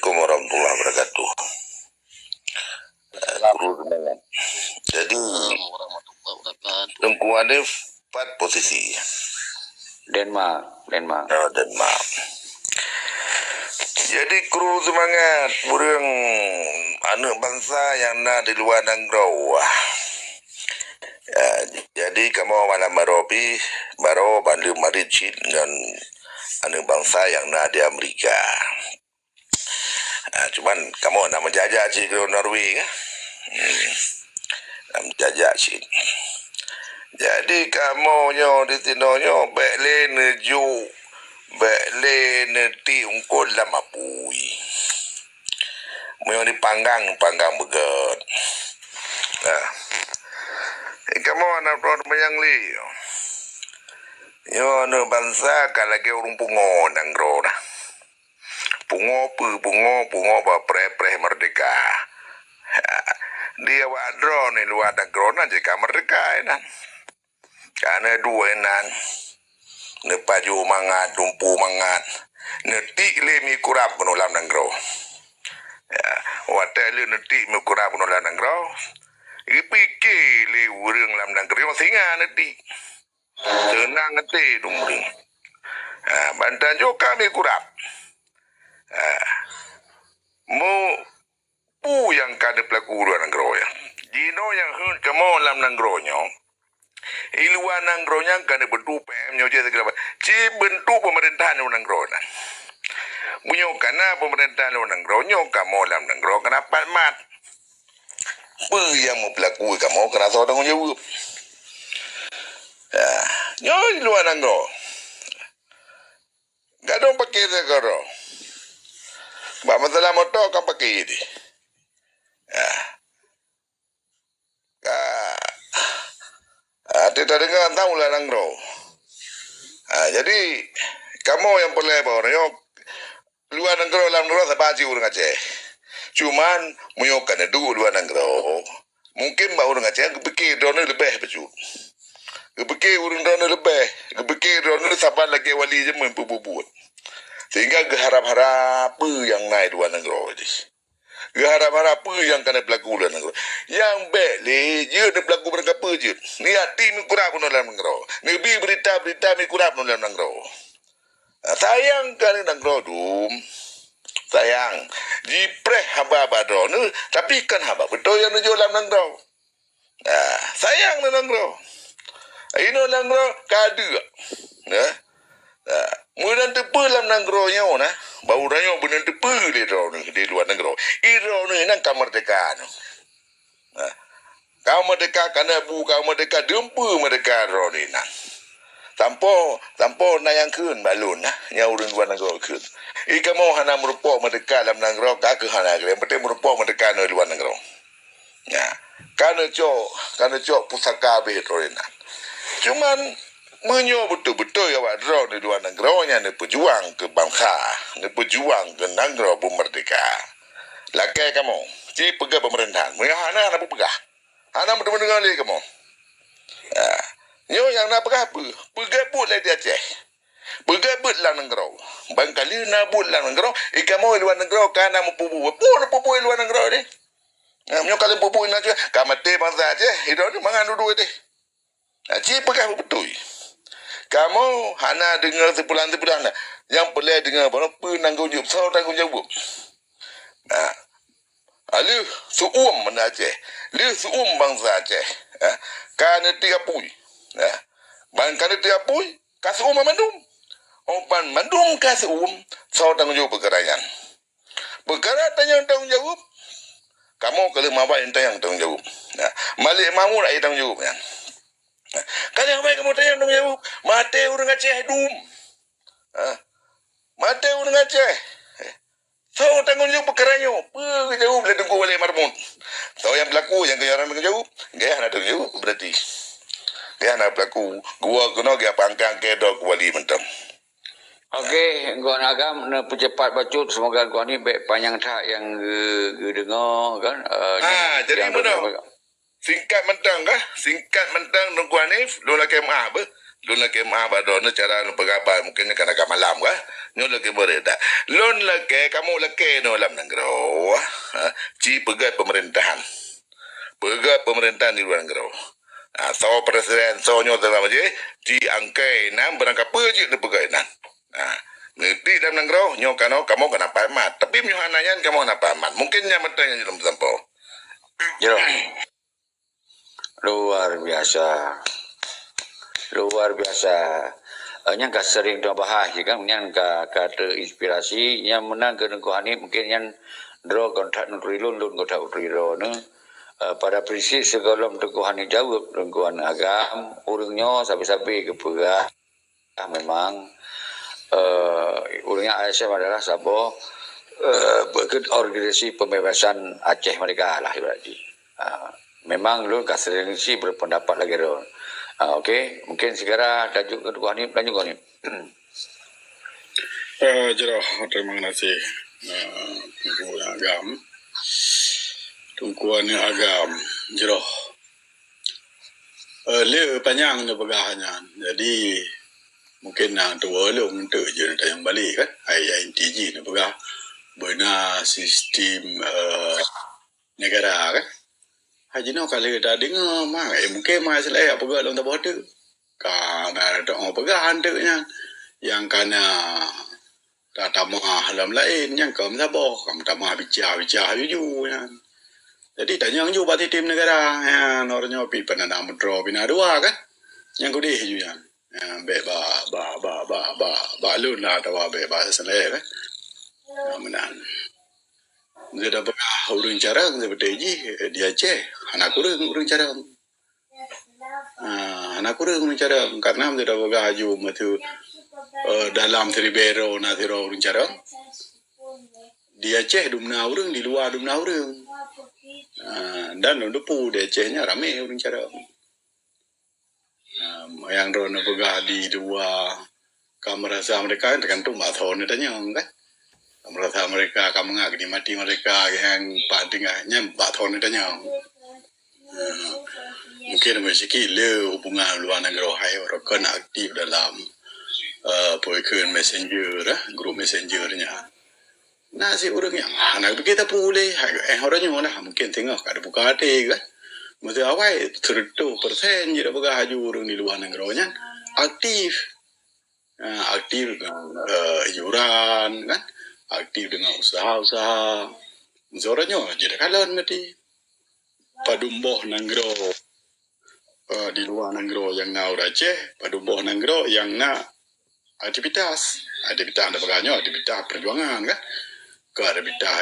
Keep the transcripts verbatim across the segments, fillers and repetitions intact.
Assalamualaikum warahmatullahi wabarakatuh. Eh, kru seumangat. Jadi, Teungku Hanif, pat posisi? Denmark, Denmark. Oh, Denmark. Jadi, kru seumangat, ureuëng aneuëk bansa nyang na di luwa nanggroe. Ya, jadi, kamoe malam baroe pih, baroe bandum marit cit ngon aneuëk bansa nyang na di Amerika. Ah, cuman kamoe na meujajak cit keu Norway, kan? Hmm. Na meujajak cit. Jadi, kamoe nyoe di sinoe nyoe bék lé neujok, bék lé neutiek eungkôt lam apui. Meunyoe dipanggang, panggang beugét. Nah. Kamoe na droe manyang lé. Nyoe aneuëk bansa ka lagée ureuëng pungo nanggroe na. Pungo peue, pungo, pungo bak preh-preh merdeka. Di awak droe nibak luwa nanggroe na jeuet ka merdeka inan. Ka neuduek inan. Neupajoh mangat, dumpeue mangat. Neutiek lé mikurab keunoe lam nanggroe. Ya, watée lheueh neutiek mikurab keunoe lam nanggroe, geupike lé ureuëng lam nanggroe singa neutiek. Seunang até dum ureuëng. Ha, ban tanyoe ka mikurab. Ha. Mu, peue nyang ka neupeulaku luwa nanggroe nyan? Jinoe nyang heuet kamoe lam nanggroe nyoe. I luwa nanggroe nyan ka neubeutôi P M nyoe jih segala macam. Ci beuntuk peumeurintah luwa nanggroe nyan. Meunyoe ka na peumeurintah luwa nanggroe nyoe, kamoe lam nanggroe ka na pat mat. Peue nyang meupeulaku kamoe keuneuk soe tanggong jaweueb. Ya, nyoe di luwa nanggroe. Gadôh paké sigoe. Bak masalah moto ka paké deh. Ya. Ka, ah, teudeungoe tau lam nanggroe. Ah, jadi, kamoe nyang peureulée baroe nyoe luwa nanggroe lam nanggroe saban cit ureuëng Aceh. Cuman, meunyoe ka neuduek luwa nanggroe, mungken bak ureuëng Aceh geupike droeneuh leubeh bacut. Geupike ureuëng droeneuh leubeh, geupike droeneuh saban lagée wali jameun peubuet-buet. Sehingga geuharab-harab peue nyang na i luwa nanggroe jih. Geuharab-harab peue nyang ka neupeulaku lam nanggroe. Nyang bék lé jeuet neupeulaku barangkapeue jeuet. Neutiek mikurab keunoe lam nanggroe. Neubi beurita-beurita mikurab keunoe lam nanggroe. Sayang keu aneuëk nanggroe dum. Sayang. Jipreh haba bak droeneuh, tapi kon haba beutôi nyang neujok lam nanggroe. Ah, sayang ngon nanggroe. Inoe nanggroe ka deuek. Nah. Ah, meunan teupeue lam nanggroe nyoe nah, bak uroe nyoe meunan teupeue lé droeneuh di luwa nanggroe. I droeneuh nyan ka meurdeka nyoe. Nah. Ka meurdeka, ka na bu ka meurdeka, dumpeue meurdeka droeneuh nyan. Sampoe, sampoe na nyang kheun bak lôn nah, nyang ureuëng luwa nanggroe kheun. I kamoe hana meurumpok meurdeka lam nanggroe, ka keuh hana kheun. Nyang penting meurumpok meurdeka ngon luwa nanggroe. Nya, ka neucok, ka neucok pusaka beh droe nyan. Cuman, meunyoe beutôi-beutôi awak droe di luwa nanggroe nyan neupeujuang keu bansa, neupeujuang keu nanggroe beumeurdeka, lakée kamoe, ci peugét peumeurintah. Meunyoe hana, hana peugah. Hana meudeungoe lé kamoe. Ya. Nyoe nyang na peugah peue? Peugét buet lé di Aceh. Peugét buet lam nanggroe. Ban ka lheueh na buet lam nanggroe, i kamoe luwa nanggroe ka na meupeubuet. Peue neupeubuet luwa nanggroe deh? Nah, meunyoe ka lheueh peubuet na Aceh, ka maté bansa Aceh, i droeneuh mangat dudoe deh. Nah, ci peugah beutôi. Kamoe hana deungoe sipulan-sipulan na. Nyang peureulée deungoe baroe peue tanggong jaweueb, soe tanggong jaweueb. Nah, lheueh seuuem bansa Aceh, lheueh seuuem bansa Aceh, eh, ka neutiek apui. Eh, ban ka neutiek apui, ka seuuem mandum. Oh, ban mandum ka seuuem, soe tanggong jaweueb peukara nyan? Peukara tanyoe tanggong jaweueb, kamoe ka lheueh mabat nyang tanyoe tanggong jaweueb. Nah, Malik Mahmud ai tanggong jaweueb nyan. Nah, ka lheueh mabat kamoe tanyoe tanggong jaweueb, maté ureuëng Aceh dum. Ha? Maté ureuëng Aceh. Eh, soe tanggong jaweueb peukara nyoe? Peue geujaweueb lé Teungku Walid Mahmud? Soe nyang peulaku nyang keu nyoe tanggong jaweueb? Gaya hana tanggong jaweueb berarti. Gaya hana peulaku. Geuwoe keunoe gaya pangkang keu droe keu wali mantong. Okey, Ngku Agam, neupeucepat bacut, semoga Ngku Hanif bék panyang that nyang geu-, geudeungoe, kan, eh, Ah, nyang, jadi nyang meunoe. Singkat mantong kah? Singkat mantong Teungku Hanif, lôn lakée meu'ah beuh. Lôn lakée meu'ah bak droeneuh cara neupeugah ba, mungken nyoe ka na ka malam kah. Nyoe lakée beureudah. Lôn lakée kamoe lakée nyoe lam nanggroe, ha, ci peugét peumeurintahan. Peugét peumeurintahan di luwa nanggroe. Ha, soe presiden, soe nyoe segala macam, ci angkai nan beurangkapeue jeuet neupeugét nan. Ha, neuti lam nanggroe nyoe kanoe kamoe ka na pamat. Tapi meunyoe hana nyan kamoe hana pamat. Mungken nyan mantong nyang jeuet lôn peusampoe. Jroh. Luar biasa. Luar biasa. Eh, nyan ka sering teuh bahas, ya kan? Nyan ka, ka teuinspirasi. Nyan meunan keu Teungku Hanif, mungkin nyan droe kon that neuturi lôn, lôn kon that neuturi droeneuh. Eh, pada prinsip sigohlom Teungku Hanif jaweueb, Teungku Hanif agam, ureueng nyoe sabe-sabe geupeugah. Ah, memang, eh, ureueng nyang I S M adalah saboh, eh, organisasi pembebasan Aceh Merdeka lah ibarat jih. Ah, memang lôn ka sering si berpendapat lagée droe. Ah, okey, mungkin segera tajuk keu Teungku Hanif, lanjut Teungku Hanif. Eh, jroh, terima kasih, eh, Teungku Agam. Teungku Hanif Agam, jroh. Eh, le panyang neupeugah nyan. Jadi, mungkin na tuwoe lôn teuk jeuet neutanyong balek kan. Ai, ai inti jih neupeugah beuna sistem, eh, negara kan. Hai jinoe ka lheueh tadeungoe ma, eh, mungken ma Israel peugah lom saboh teuk. Ka na teupeugah teuk nyan. Nyang ka na tatamah lam laén nyang ka meusaboh, ka meutamah bicah-bicah juju nyan. Jadi tanyong ju bak sistem negara nyan, uroe nyoe pi peunadah meutroe pih na dua kan. Nyang keudeh ju nyan. Nyan bèk bak, bak, bak, bak, bak, bak lôn lah atawa bèk bak Saleh kan. Nyan meunan. Lé tapeugah ureueng carông seubeutôi jih di Aceh hana kureueng ureueng carông. Ah, hana kureueng ureueng carông, karena meunyoe tapeugah aju meunyoe, eh, dalam siribèe droe na sidroe ureueng carông. Di Aceh dumna ureueng, di luwa dumna ureueng. Ah, dan lôn teupeu di Aceh nyan ramé ureueng carông. Ah, nyang droeneuh peugah di luwa ka meurasa meurdeka, tergantung bak soe neutanyong kan. Ka meurasa meurdeka, ka mangat geunikmati meurdeka nyang pat tinggai nyan bak soe neutanyong. Ah, mungkin meusiki le hubungan luwa nanggroe hai uroe kon aktif dalam, eh, peue kheun messenger, eh, grup messenger nyan. Na si ureueng nyang hana geupike tapeu lé, hai, eh, uroe nyoe lah mungkin teungoh ka teubuka até kan. Meuseu awai seratus persen jeuet peugah aju ureueng di luwa nanggroe nyan aktif. Ah, aktif deungon, eh, hiburan kan, aktif deungon usaha-usaha. Meuseu uroe nyoe jeuet kalon meuti. Padum boh nanggroe, eh, di luwa nanggroe nyang na ureueng Aceh, padum boh nanggroe nyang na aktivitas. Aktivitas anda peugah nyoe aktivitas perjuangan kan. Keu aktivitas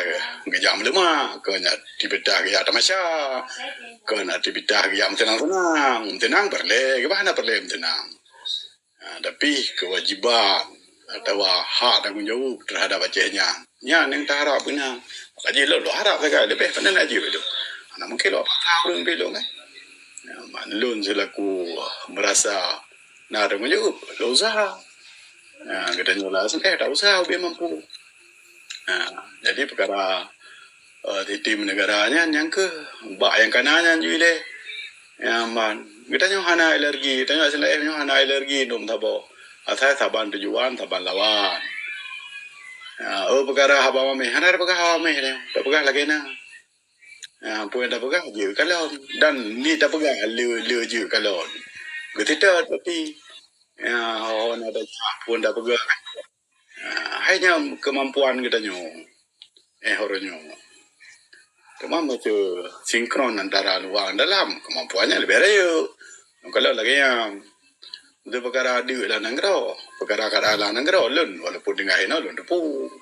geujak meuleumak, keu aktivitas geujak tamasya, keu aktivitas geujak meuteunang-teunang. Meuteunang peureulée, kiban hana peureulée meuteunang. Ha, tapi kewajiban atawa hak tanggong jaweueb terhadap Aceh nyan, nyan nyang taharap beuna. Maka jih lôn, lôn harap sagai leubeh pandai laju itu. Hana mungkin lôn paksa ureueng pih lôn kan. Ya, man lôn selaku merasa na tanggong jaweueb, lôn usaha. Ya, geutanyoe lah seuntée tak usaha ubé mampu. Ha, jadi peukara, eh, sistem negara nyan nyang keuh bak nyang kana nyan ju ilée. Ya, man. Geutanyoe hana alergi, tanyoe Aceh nyoe hana alergi dum saboh. Asai saban tujuan, saban lawan. Ya, oh, peukara haba mameh, hana tapeugah haba mameh nyoe, tapeugah lagée na. Ya, peue nyang tapeugah jeuet kalon. Dan ni tapeugah le, le jeuet kalon. Geutitôt tapi, ya, oh, na ada pun tapeugah. Ah, hai nyan keumampuan geutanyoe. Eh, uroe nyoe. Teuma meuseu sinkron antara luwa ngon dalam, keumampuan nyan leubeh rayeuk. Kalau lagée nyan, untuk peukara deuk lam nanggroe, peukara-peukara lam nanggroe, lôn walaupun tinggai inoe lôn teupeu.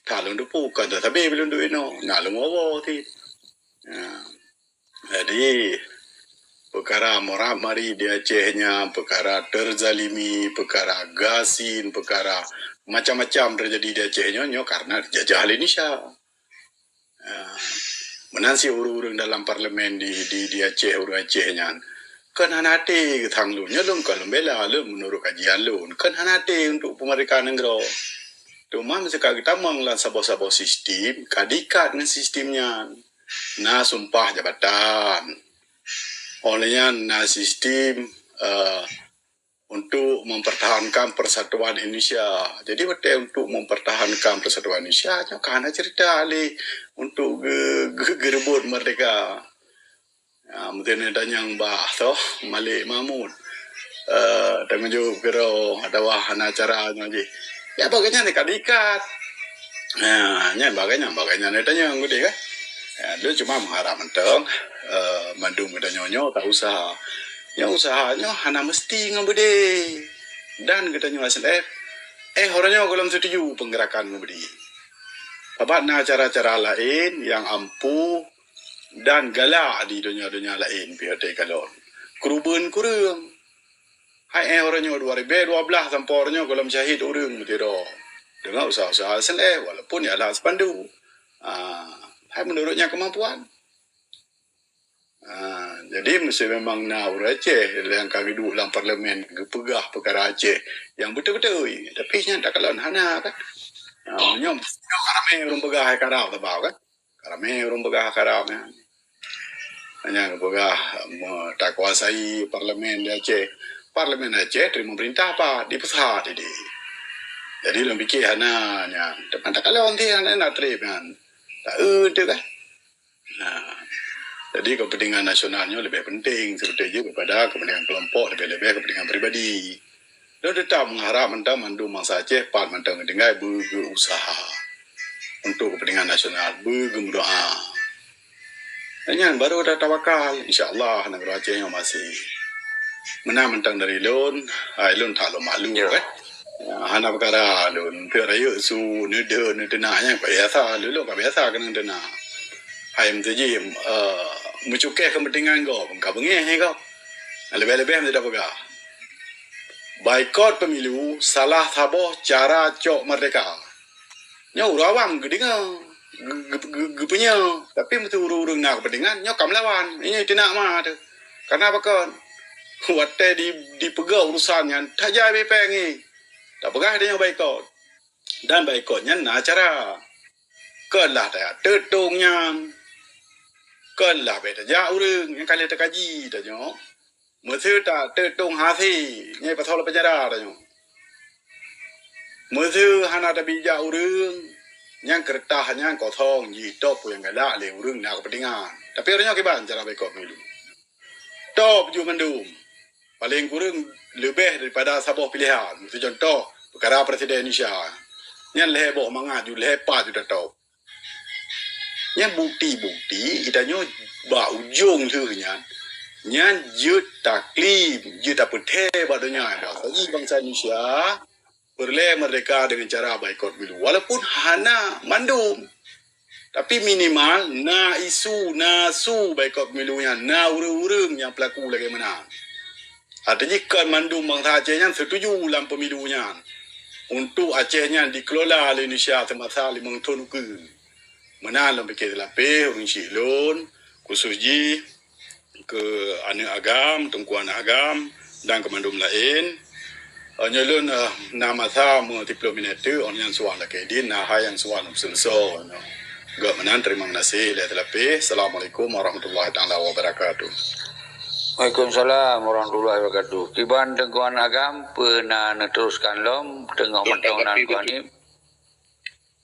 That lôn teupeu, kon sabe lôn duek inoe, na lôn woe-woe cit. Ah. Jadi, peukara meurat-marit di Aceh nyan, peukara teuzalimi, peukara gasien, peukara macam-macam teujadi di Aceh nyoe, nyoe karena dijajah lé Indonesia. Ah, meunan si ureueng-ureueng dalam parlemen di, di, di Aceh, ureueng Aceh nyan. Kon hana até geutang lôn, nyoe lôn kon lôn bela, lôn meunurot kajian lôn. Kon hana até untuk peumeurdeka nanggroe. Teuma meuseuka geutamong lam saboh-saboh sistem, ka diikat ngon sistem nyan. Na sumpah jabatan. Óh lheueh nyan na sistem, eh, untuk mempertahankan persatuan Indonesia. Jadi, watèe untuk mempertahankan persatuan Indonesia, nyoe ka hana cerita lé untuk ge-, ge-, geureubot merdeka. Ha, meuteuneu tanyong bah toh Malik Mahmud. Eh, tanggung jaweueb keudroe atawa hana cara nyoe jih. Ya, bagaimana ka diikat? Nah, nyan bagai nyan, bagai nyan tanyong geude kan. Ya, lôn cuma mengharap mantong, eh, mandum geutanyoe nyoe ka usaha. Nyoe usaha nyoe hana mesti ngon beudé. Dan geutanyoe S N F, eh, uroe nyoe gohlom setuju penggerakan ngon beudé. Sabab na cara-cara laén nyang ampuh dan galak di donya-donya laén pih watèe kalon. Keureubeuen kureueng. Hai, eh, uroe nyoe dua ribèe dua blaih sampoe uroe nyoe gohlom syahid ureueng meusidroe. Deungon usaha-usaha S N F, walaupun ya lah spanduk. Ah, hai, menurut nyan kemampuan. Ah, jadi mesti memang na ureueng Aceh nyang ka geuduek lam parlemen geupeugah peukara Aceh nyang beutôi-beutôi. Tapi nyan takalon hana kan. Ah, nyoe, nyoe ka ramè ureueng peugah hai karab teuh bah kan. Ka ramè ureueng peugah karab nyan. Hanya geupeugah, me-, takuasai parlemen di Aceh. Parlemen Aceh teurimong peurintah apa? Di pusat jadi. Jadi lôn pike hana nyan. Teuma takalon ti hana na trép nyan. Tak eu teu kan? Nah. Jadi kepentingan nasional nyoe leubeh penting sebetul jih daripada kepentingan kelompok, leubeh-leubeh kepentingan pribadi. Lôn teutap mengharap mantong mandum bansa Aceh pat mantong tinggai beugeuusaha untuk kepentingan nasional, beugeumeudoa. Dan nyan baru ta-, tawakal, insya Allah nanggroe Aceh nyoe masih. Meunan mantong dari lôn, hai lôn that lôn maklum, ya, kan? Ya, hana peukara lôn, pih rayeuk su, neudeun, neuteunak nyan ka biasa, lôn ka biasa keunong teunak. Hai meuteujih, eh, meucukéh kepentingan gob, ka beungéh gob. Leubeh-leubeh meuteujih peugah. Baikot pemilu salah saboh cara cok merdeka. Nyoe ureueng awam geudeungoe, geu-, geu-, geu-, geupeunyoe. Tapi meuseu ureueng-ureueng na keupeuntengan, nyoe ka meulawan. Nyoe teunak ma teuh. Karena pakon? Watèe di, dipeugah urusan nyan, tajai bipeng ngi. Tapeugah tanyoe baikot. Dan baikot nyan na cara. Kon lah tajak teutông nyan. Kon lah bèk tajak ureueng nyang ka lheueh takaji tanyoe. Meuseu tateutông hasé, nyan pasal penjara tanyoe. Meuseu hana tabijak ureueng, nyan keureutah nyan kosong jih, toh peue nyang galak lé ureueng na keupeuntengan. Tapi uroe nyoe kiban cara baikot pemilu. Toh peujeuet mandum. Paleng kureueng leubeh daripada saboh pilehan. Meuseu contoh, peukara Presiden Indonesia. Nyan lhèe boh mangat ju, lhèe pat ju tatop. Nyan bukti-bukti geutanyoe bak ujong lheueh nyan, nyan jeuet taklaim, jeuet tapeuthèe bak donya bahwa bagi bansa Indonesia peureulèe merdeka deungon cara baikot pemilu. Walaupun hana mandum, tapi minimal na isu, na su baikot pemilu nyan, na ureueng-ureueng nyang peulaku lagèe meunan. Artinya kon mandum bansa Aceh nyan setuju lam pemilu nyan untuk Aceh nyan dikelola lé Indonesia seumasa limong thon ukeue. Meunan lôn pike seulapeh ureueng chik lôn, khusus jih keu aneuk agam, teungku aneuk agam dan keu mandum laén. Nyoe lôn, eh, na masa meusiplôh minèt teuk, óh nyan suwan lakèe idin, na hai nyang suwan seuleusoe nyoe. Geuh meunan, teurimong gaséh lé seulapeh. Assalamualaikum warahmatullahi taala wabarakatuh. Waalaikumsalam warahmatullahi wabarakatuh. Kiban teungku aneuk agam, peue na neuteruskan lom, teungoh mantong nan Tuhan ni.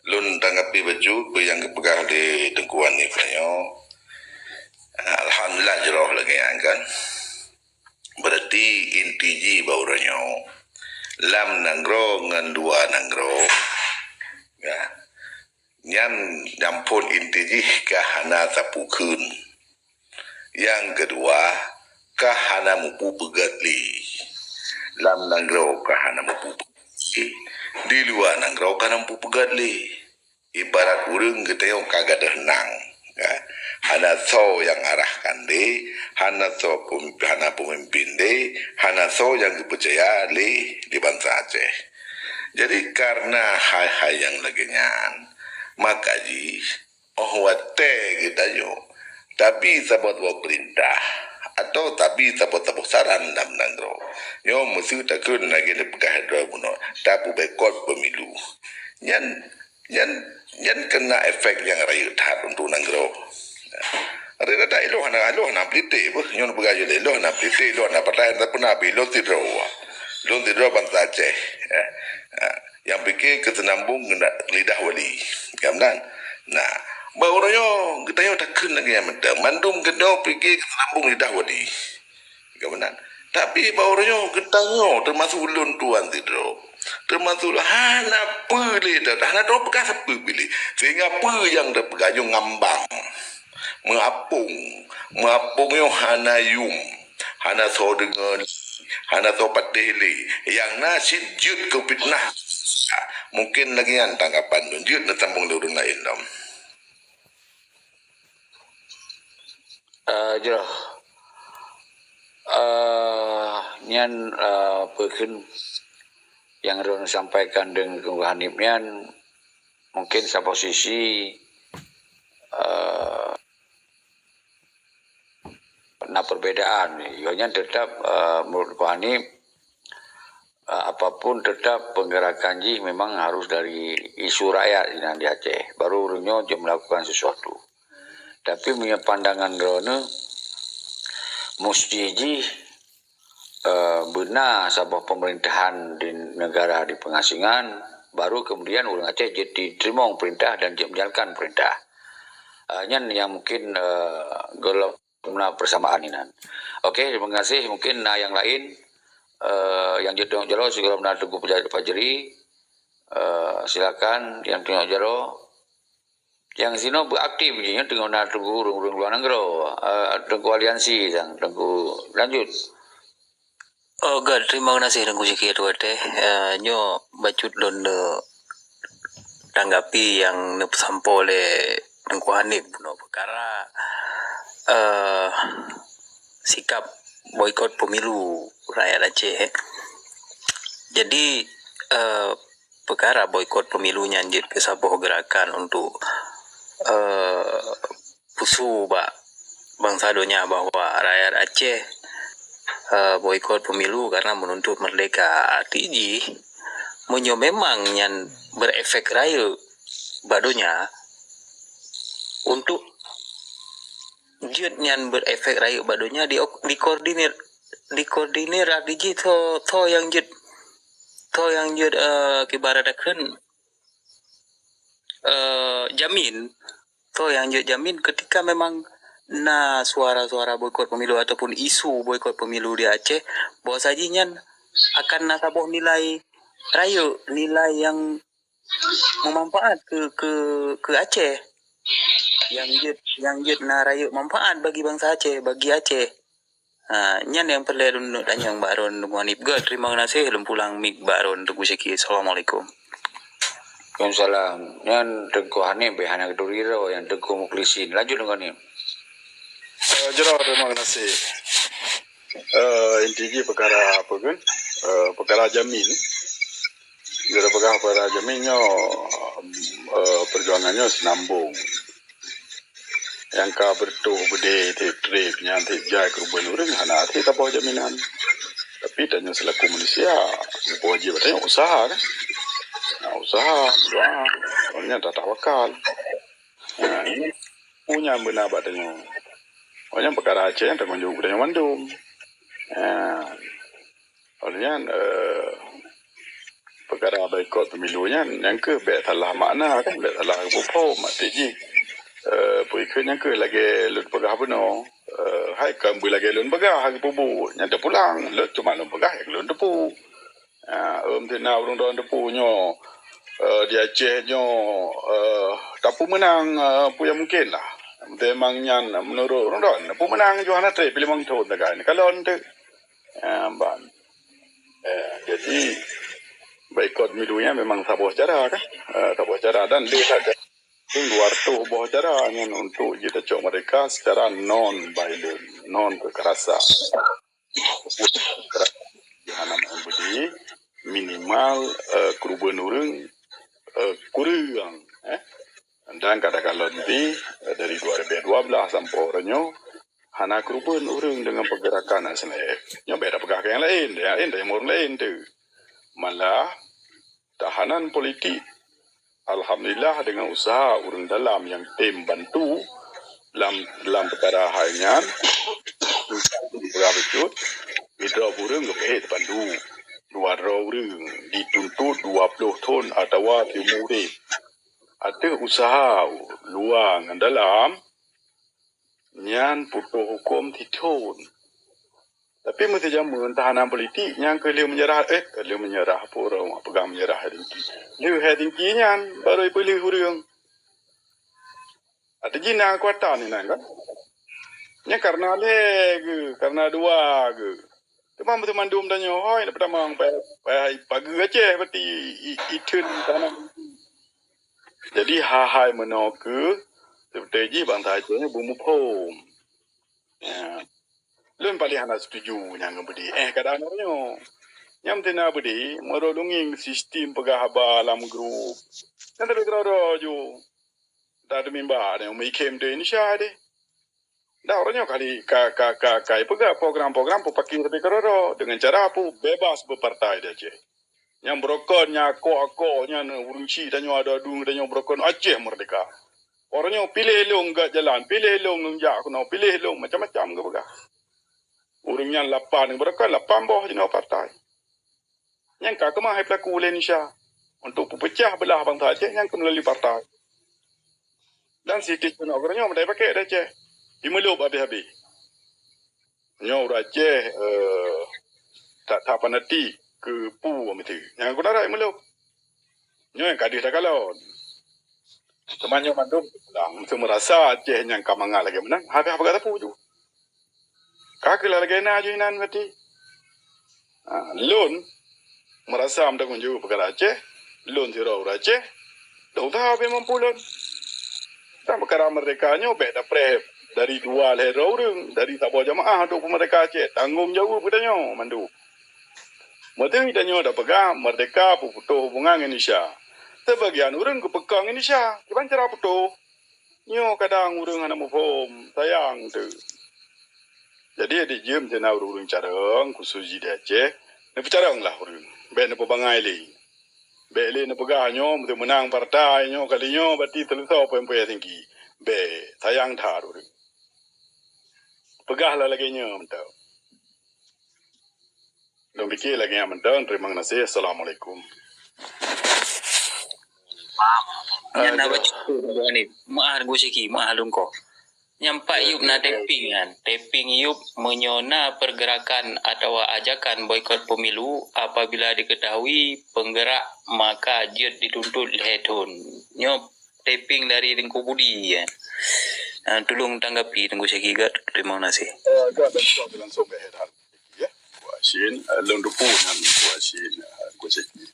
Lôn tanggapi bacut peue nyang geupeugah lé Teungku Hanif nyoe. Alhamdulillah jroh lagèe nyan kan. Berarti inti jih bak uroe nyoe, lam nanggroe ngon luwa nanggroe, ya, nyan phôn inti jih ka hana tapukheun. Nyang keudua, ka hana mupeugét lé. Lam nanggroe ka hana mupeugét lé, di luwa nanggroe ka hana mupeugét lé. Ibarat ureueng geutanyoe ka gadôh nang, ya. Hana soe nyang arahkan lé, hana soe pem-, hana peumimpin lé, hana soe nyang geupeucaya lé di bansa Aceh. Jadi, kareuna hai-hai nyang lagèe nyan, maka jih, óh watèe geutanyoe tabi saboh-saboh peurintah, atawa tabi saboh-saboh saran lam nanggroe, nyoe meuseu takheun lagèe neupeugah droe bunoe, tapubaikot pemilu. Nyan, nyan, nyan keuna efek nyang rayeuk that untuk nanggroe. Rayeuk that ilôn hana, ilôn hana politik beuh, nyoe neupeugah jih lé, ilôn hana politik, ilôn hana partai, tapi na, ilôn sidroe. Lôn sidroe bansa Aceh, eh, eh, nyang pike keu seunambong lidah wali. Ka meunan. Nah, bak uroe nyoe geutanyoe takheun lagèe nyan mantong. Mandum geutanyoe pike keu seunambong lidah wali. Ka meunan. Tapi bak uroe nyoe geutanyoe teumasuk ulôn tuan sidroe. Teumasuk hana peue lé dah, hana droe peugah sapeue pih lé. Sehingga peue nyang tapeugah nyoe ngambang. Meuapong. Meuapong nyoe hana yum. Hana soe deungoe lé, hana soe patéh lé. Nyang na cit jeuet keu fitnah. Mungken lagèe nyan tanggapan lôn. Jeuet neusambong lé ureueng laén lom. Eh, jroh. Eh, nyan, eh, peue kheun nyang lôn sampaikan deungon Teungku Hanif nyan, mungken saboh sisi, eh, na perbedaan. Yo nyan tetap, eh, menurut Teungku Hanif, eh, apapun tetap penggerakan jih memang harus dari isu rakyat nyang di Aceh. Baru ureueng nyoe jeuet melakukan sesuatu. Tapi meunyoe pandangan droeneuh, musti jih, eh, beuna saboh pemerintahan di negara di pengasingan, baru kemudian ureueng Aceh jeuet jiteurimong peurintah dan jeuet menjalankan peurintah. Eh, nyan nyang mungkin, eh, golom na persamaan inan. Oke, terima kasih. Mungkin na nyang laén, eh, nyang jeuet teungoh jaroe sigohlom na Teungku Fajri. Eh, silakan nyang teungoh jaroe. Nyang sinoe beuaktif jih nyan teungoh na Teungku ureueng-ureueng luwa nanggroe, eh, Teungku Aliansi dan Teungku lanjut. Oh, göt, terima kasih Teungku Syekh Tuan Teh. Eh, nyoe bacut lôn, eh, tanggapi nyang neupeusampoe lé Teungku Hanif bunoe peukara, eh, sikap boikot pemilu rakyat Aceh. Jadi, eh, peukara boikot pemilu nyan jeuet keu saboh geurakan untuk, eh, peusue bak bansa donya bahwa rakyat Aceh, eh, boikot pemilu karena menuntut merdeka. Arti jih, meunyoe memang nyan berefek rayeuk bak donya, untuk jeuet nyan berefek rayeuk bak donya di, dikoordinir, dikoordinir arti jih tho, tho nyang jeuet, tho nyang jeuet, eh, kibarat takheun, eh, jamin, tho nyang jeuet jamin ketika memang na suara-suara boikot pemilu ataupun isu boikot pemilu di Aceh, bahwa saji nyan akan na saboh nilai rayeuk, nilai nyang memanfaat keu, keu, keu Aceh. Nyang jeuet, nyang jeuet na rayeuk manfaat bagi bansa Aceh, bagi Aceh. Ha, nyan nyang peureulèe lôn tanyong bak droeneuh Teungku Hanif. Göt, terima kasih, lôn pulang mik bak droeneuh Teungku Syekh. Assalamualaikum. Waalaikumsalam. Nyan Teungku Hanif bèk hana geuturi droe, nyan Teungku Mukhlisin. Lanjut Teungku Hanif. Eh, jroh, terima kasih. Eh, inti jih peukara apa kan? Eh, peukara jamin. Bila peukara, peukara jamin nyoe, eh, perjuangan nyoe seunambong. Nyang ka beureutoh beudé trép-trép nyan trép jai keureubeuen ureueng hana até saboh jaminan. Tapi tanyoe seulaku manusia, meuwajéb bak tanyoe usaha kan. Nah, usaha, doa, nyan tatawakal. Nah, nyan peue nyang beuna bak tanyoe. Nyan peukara Aceh nyan tanggong jaweueb tanyoe mandum. Nah, Oleh nyan, eh, peukara boikot pemilu nyan, nyan keuh bèk salah makna kan, bèk salah geupeue phom, maksud jih. Eh, peue kheun nyan keuh lagèe lôn peugah bunoe. Eh, hai kon beulagèe lôn peugah geupeue buet, nyan teupulang. Lôn cuma lôn peugah nyang lôn teupeue. Ah, eum teuna ureueng droen teupeue nyoe, eh, di Aceh nyoe, eh, tapeumeunang, eh, peue nyang mungken lah. Memang nyan meunurot ureueng droen, tapeumeunang jih hana trép pih limong thon tagai. Kalon teuk. Ah, ban. Eh, jadi, boikot milu nyan memang saboh cara kan. Eh, saboh cara dan lé saja. Dua ratus boh cara nyan untuk jitacok merdeka secara non violent, non kekerasan. Hana main budi, minimal, eh, keureubeuen ureueng, eh, kureueng, eh. Dan kadang-kadang lebih, eh, dari dua ribu dua belas sampoe uroe nyoe, hana keureubeuen ureueng deungon peugerakan asai. Nyoe beda peugah keu nyang laén, nyang laén dari ureueng laén tu. Malah, tahanan politik, alhamdulillah, deungon usaha ureueng dalam nyang tem bantu lam, lam peukara hai nyan, peugah bacut, sidroe ureueng geupeuék teubantu. Dua droe ureuëng dituntut dua ploh thon atawa siumu udeb ateueh useuha luwa ngon dalam, nyan putôh huköm sithon. Tapi meuseujameun tahanan politik nyang keu lheueh meunyeurah, eh, lheueh meunyeurah, peue ureuëng peugah meunyeurah hai tinggi. Lheueh hai tinggi nyan barô ipeulheueh ureuëng. Ateueh jih na keukuatan inan kan. Nyan kareuna lhée geuh, kareuna dua geuh. Teuma meuseuh mandum tanyoe hôi na peutamong payah, payah pageue Aceh berarti i, i, itheun tanah. Jadi hai-hai meunoe keuh seperti jih bansa Aceh nyoe beumuphom. Ya. Lôn paléng hana setuju nyang ngon beudé. Eh, kadang nyoe. Nyang meutina beudé, meurolungi sistem peugah haba lam grup. Nyan tapi keudroe-droe ju. Dak teumimba deh, umi khem deh, Indonesia deh. Dak uroe nyoe kali ka, ka, ka, ka ipeugah program-program peupaki tapi keudroe-droe dengan cara pu bebas berpartai di Aceh. Nyang beurokon, nyang akok-akok, nyan ureuëng chik tanyoe ada dua tanyoe beurokon Aceh merdeka. Uroe nyoe piléh lôn gak jalan, piléh lôn, lôn jak keunoe, piléh lôn macam-macam geupeugah. Ureuëng nyan lapan beurokon, lapan boh jinoe partai. Nyang ka keumah hai peulaku lé Indonesia untuk peupeucah beulah bansa Aceh nyang keu meulalu partai. Dan siti keunoe geutanyoe meudai pakai di Aceh. Imeulôb habéh-habéh. Nyoe ureuëng Aceh, eh, that-that fanatik keu pu meuti. Nyang guna rai meulôb. Nyoe nyang ka deuh takalon. Teuma nyoe mandum pulang. Meuseuh meurasa Aceh nyang ka mangat lagée meunan, habéh peugah teupeu ju. Ka keuh lagée na ju inan berarti. Ha, lôn meurasa meutanggong jaweueb peukara Aceh, lôn sidroe ureuëng Aceh, lôn usaha beu mampu lôn. Dan peukara merdeka nyoe bék tapreh dari dua lhée droe ureuëng, dari saboh jamaah untuk peumeurdeka Aceh, tanggong jaweueb geutanyoe mandum. Meuteuh tanyoe tapeugah merdeka peuputôh hubungan ngon Indonesia. Seubagian ureuëng geupeukong Indonesia, kiban cara putôh. Nyoe kadang ureuëng hana muphom, sayang teuh. Jadi adak jeuem sinan ureuëng-ureuëng carông, khusos jih di Aceh, neupeucarông lah ureuëng. Bék neupeubangai lé. Bék lé neupeugah nyoe meunang partai nyoe kali nyoe berarti teuleusoe poin-poin tinggi. Bék, sayang that ureuëng. Peugah lah lagée nyoe mantong. Lôn pike lagée nyan mantong. Terima kasih. Assalamualaikum. Nyan na baca buku ni. Meu'ah Gu Syeki, meu'ah lungkoh. Nyang pat yup na taping nyan. Taping yup meunyoe na pergerakan atawa ajakan boikot pemilu, apabila diketahui penggerak maka jeuet dituntut lhée thon. Nyoe taping dari Teungku Budi, ya. Ah, tulung tanggapi Teungku Syeki gét. Terima kasih. Eh, gét, langsung, langsung ke head. Ya, Gu Hashim, eh, lôn teupeu nyan Gu Hashim, eh, Gu Syeki.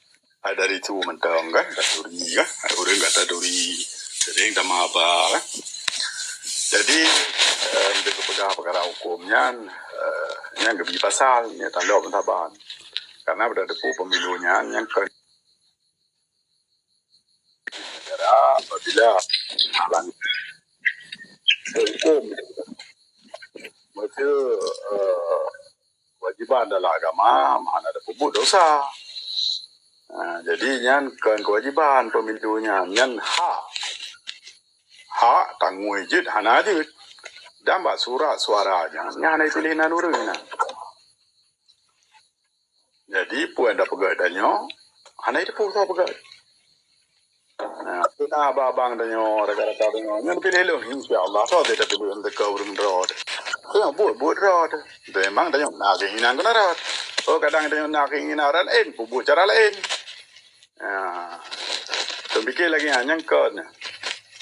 Hai dari tu mantong kan, taturi kan, hai ureuëng ka taturi, sering tamah haba kan. Jadi, eh, untuk peugah peukara huköm nyan, eh, nyan geubi pasal, nyan talop meusaban. Karena pada teupeu pemilu nyan, nyan kon negara apabila melanggar hukum. Maka, eh, kewajiban dalam agama hana ada peubuet dosa. Ha, jadi nyan kon kewajiban pemilu nyan, nyan hak. Hak tanggong jeuet hana jeuet. Dan bak surat suara nyan, nyan hana dituléh nan ureuëng nyan. Jadi, peue nyang tapeugah tanyoe, hana jiteupeue soe peugah. Nah, peuna abang-abang tanyoe, rakan-rakan tanyoe, nyoe piléh lôn, insya Allah, soe teuka ureuëng droe. Soe buet, buet droe. Memang tanyoe na keinginan keu droe. Oh, kadang tanyoe na keinginan laén, peubuet cara laén. Nah, tapike lagée nyan, nyang kon.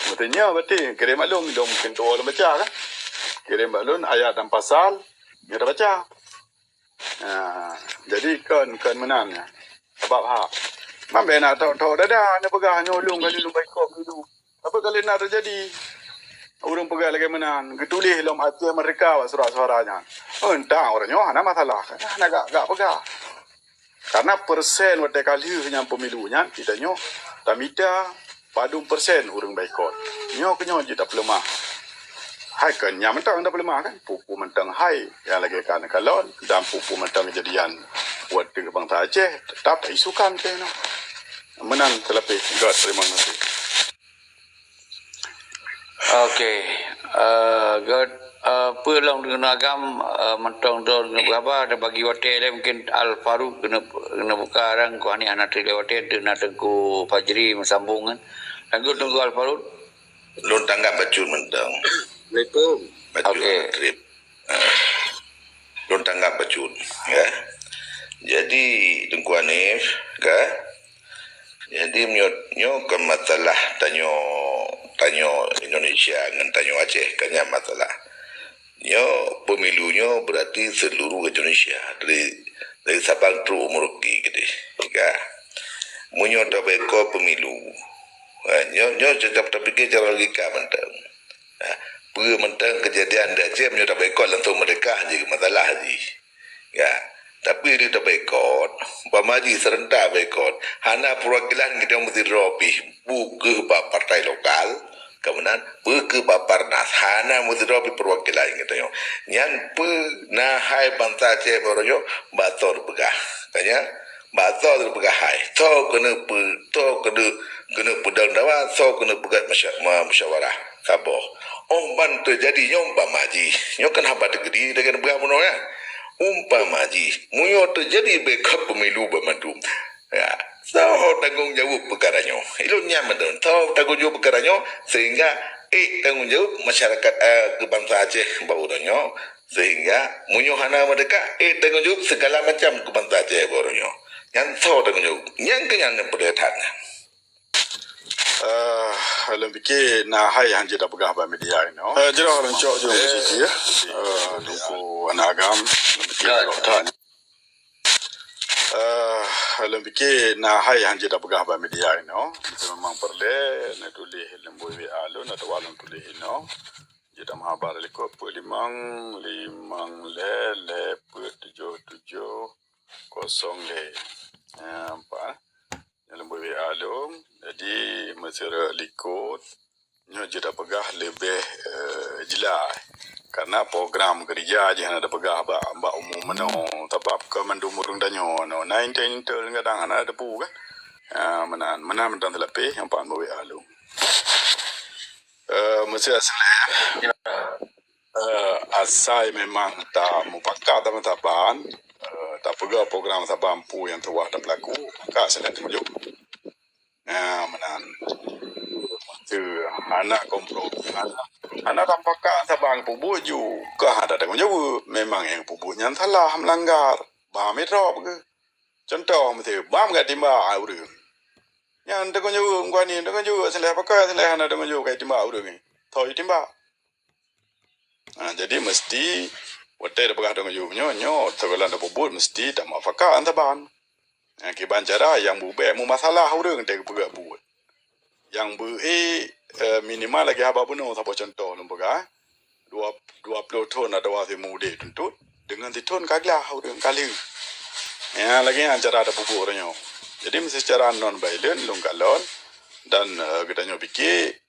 Maksudnya, berarti kirém bak lôn, lôn mungkin tuwoe lôn baca kan. Kirém bak lôn ayat dan pasal, nyoe tabaca. Ha, jadi kon, kon meunan nyan. Sabab ha. Mambé na thok-thok dada, na peugah nyoe lôn kali lôn baikot dulu. Tapi kali na teujadi. Ureuëng peugah lagée meunan, geutuléh lom Aceh Merdeka bak surat suara nyan. Oh, entah ureuëng nyoe hana masalah. Hana gak, gak peugah. Karena persen watée ka lheueh nyan pemilu nyan, kita nyoe tamita padum persen ureuëng baikot. Nyoe keuh nyoe jeuet tapeuleumah. Hai kon nyan mantong tapeuleumah kan? Peue-peue mantong hai nyang lagée ka neukalon dan peue-peue mantong keujadian watée bansa Aceh tetap taisukan teuh nyoe. Meunan teulapeh. Gét, terima kasih. Oke, eh, gét. Eh, peue lom deungon agam, eh, mantong droe keuneuk beuhaba, dan bagi watèe lé mungkin Al Faruq keuneuk, keuneuk buka rang, keuh hana, hana trép lé watèe, teuk na Teungku Fajri meusambong kan. Lanjut Teungku Al Faruq. Lôn tanggap bacut mantong. Assalamualaikum. Bacut. Okey. Hana trép. Ah. Lôn tanggap bacut, ya. Jadi, Teungku Hanif, ka? Jadi, meunyoe, nyoe kon masalah tanyoe, tanyoe Indonesia ngon tanyoe Aceh, kan nyan masalah. Nyoe pemilu nyoe berarti seluruh Indonesia, dari, dari Sabang trok u Merauke keudéh, ka? Meunyoe taboikot pemilu, ha, nyoe, nyoe cara tapikir cara logika mantong. Ha, peue mantong kejadian di Aceh meunyoe taboikot langsung merdeka jih, masalah jih. Ya, tapi di taboikot, umpama jih serentak boikot, hana perwakilan geutanyoe meusidroe pih, bukeuh bak partai lokal, kemudian bukeuh bak Parnas, hana meusidroe pih perwakilan geutanyoe. Nyan peue na hai bansa Aceh baroe nyoe, bak soe teupeugah. Tanya, bak soe teupeugah hai. Soe keuneuk peu-, soe keuneuk, keuneuk peudong dawa, soe keuneuk peugah musya-, ma-, musyawarah. Saboh. Óh ban teujadi nyoe umpama jih. Nyoe kan haba teukeudi lagèe peugah bunoe nyan. Umpama jih, meunyoe teujadi boikot pemilu banmandum, ya, soe tanggong jaweueb peukara nyoe? Ilôn nyan mantong, soe tanggong jaweueb peukara nyoe sehingga ék tanggong jaweueb masyarakat, eh, keu bansa Aceh bak uroe nyoe, sehingga meunyoe hana merdeka, ék tanggong jaweueb segala macam keu bansa Aceh bak uroe nyoe. Nyan soe tanggong jaweueb? Nyan keuh nyang peureulèe that nyan. Eh, lôn pike na hai nyang jeuet tapeugah bak media inoe. Eh, jroh lôn cok jeuet keu siti, ya. Eh, Teungku Aneuk Agam, lôn pike jroh that. Eh, lôn pike na hai nyang jeuet tapeugah bak media inoe. Itu memang peureulèe, na tuléh lam boh W A lôn atawa lôn tuléh inoe. Jeuet tameuhaba likot peuet limong, limong lhèe, lhèe peuet tujoh tujoh, kosong lhèe. Ya, nampak, eh? Nyan lam boh W A lôn. Jadi, meuseu rot likot, nyoe jeuet tapeugah leubeh, eh, jeulaih. Karena program keurija jih hana tapeugah bak, bak umum meunoe. Sabab kon mandum ureueng tanyoe nyoe na intel-intel kadang hana teupeue kan. Ah, meunan, meunan mantong teulapeh nyang pat bak W A lôn. Eh, meuseu asleh. Eh, asai memang tamupakat saban-saban, eh, tapeugah program saban peue nyang tuha tapeulaku, ka seuneuk tunjuk. Nah, meunan. Teu, hana kompromi, hana, hana tamupakat saban peubuet ju, ka hana tanggong jaweueb. Memang nyang peubuet nyan salah, meulanggar. Bah meudrob keuh. Cuntoh, meuseu, bam ka timbak ureueng. Nyan tanggong jaweueb, meuguah ni tanggong jaweueb, asleh pakai, asleh hana tanggong jaweueb ka timbak ureueng ni. Soe jitimbak? Ha, jadi meusti watèe tapeugah tanggong jaweueb nyoe, nyoe sigohlom tapeubuet meusti tamupakat saban. Ha, kiban cara nyang beubèk meumasalah ureueng teuh geupeugah buet. Nyang beu-, eh, eh, minimal lagèe haba bunoe saboh cuntoh lôn peugah. Dua, dua ploh thon atawa simuleue tuntot, deungon sithon ka glah ureueng ka lheueh. Nyan lagèe nyan cara tapeubuet ureueng nyoe. Jadi meusecara non violent lôn kalon dan, eh, geutanyoe pike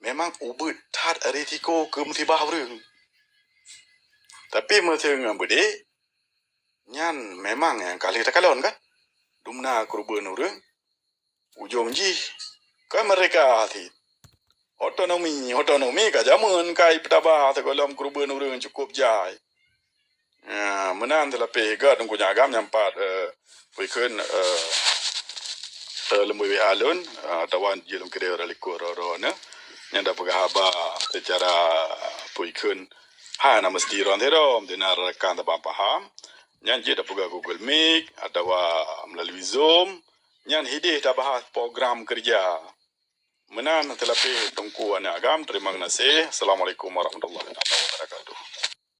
memang ubit that risiko keu musibah ureueng. Tapi meuseu ngon beudé, nyan memang nyang ka lheueh takalon kan? Dumna keureubeuen ureueng, ujong jih kon merdeka cit. Otonomi, otonomi ka jameun ka ipeutabah sigohlom keureubeuen ureueng cukôp jai. Ya, meunan teulapeh gèt Teungku Nyak Agam nyang pat, eh, peue kheun, eh, eh, lam W A lôn, eh, atawa jeuet lôn kirém rot likot droeneuh. Nyang tapeugah haba seucara peue kheun hana meusti droe sidroe, meusti na rakan saban paham. Nyan jeuet tapeugah Google Meet atawa meulalu Zoom. Nyan hidéh tabahas program keureuja. Meunan teulapeh Teungku Aneuk Agam, teurimong geunaséh. Assalamualaikum warahmatullahi wabarakatuh.